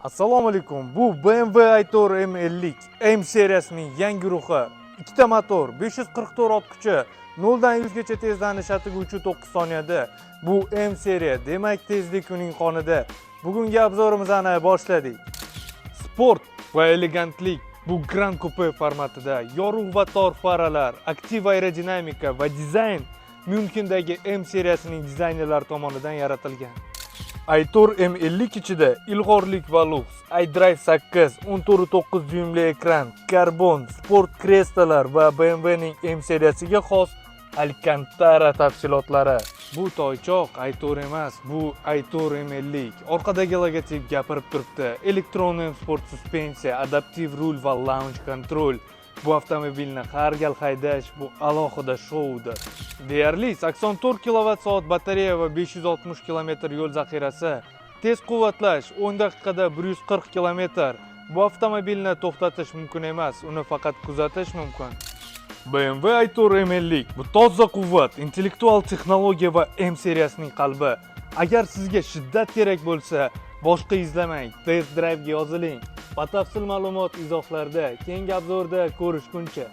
Assalomu alaykum. Bu BMW i4 M50 M seriyasining yangi ruhi. Ikkita motor, 544 ot kuchi, 0 dan 100 gacha tezlanish atigi 3.9 soniyada. Bu M seriya, demak, tezlik uning qonida. Bugungi обзор imizni boshladik. Sport va elegantlik bu Gran Coupe formatida. Yorug' va tor faralar, aktiv aerodinamika va dizayn Myunxendagi M seriyasining dizaynerlari tomonidan yaratilgan. i4 M50 ichida ilg'orlik va luks, iDrive 8, 14.9 dyuymli ekran, karbon, sport kreslolar va BMWning M seriyasiga xos Alcantara tafsilotlari. Bu toychoq i4 emas, bu i4 M50. Orqadagi logotip gapirib turibdi. Elektron M Sport suspensiya, adaptiv rul va launch control. Bu avtomobilni har gal haydash bu alohida shoudir. Deyarli 84 kWh batareya va 560 km yo'l zaxirasi. Tez quvvatlash 10 daqiqada 140 km. Bu avtomobilni to'xtatish mumkin emas, uni faqat kuzatish mumkin. BMW i4 M50 bu toza quvvat, intellektual texnologiya va M seriyasining qalbi. Agar sizga shiddat kerak bo'lsa, boshqa izlamang, test drive ga yoziling. Batafsil ma'lumot izohlarda. Keyingi обзор da ko'rishguncha.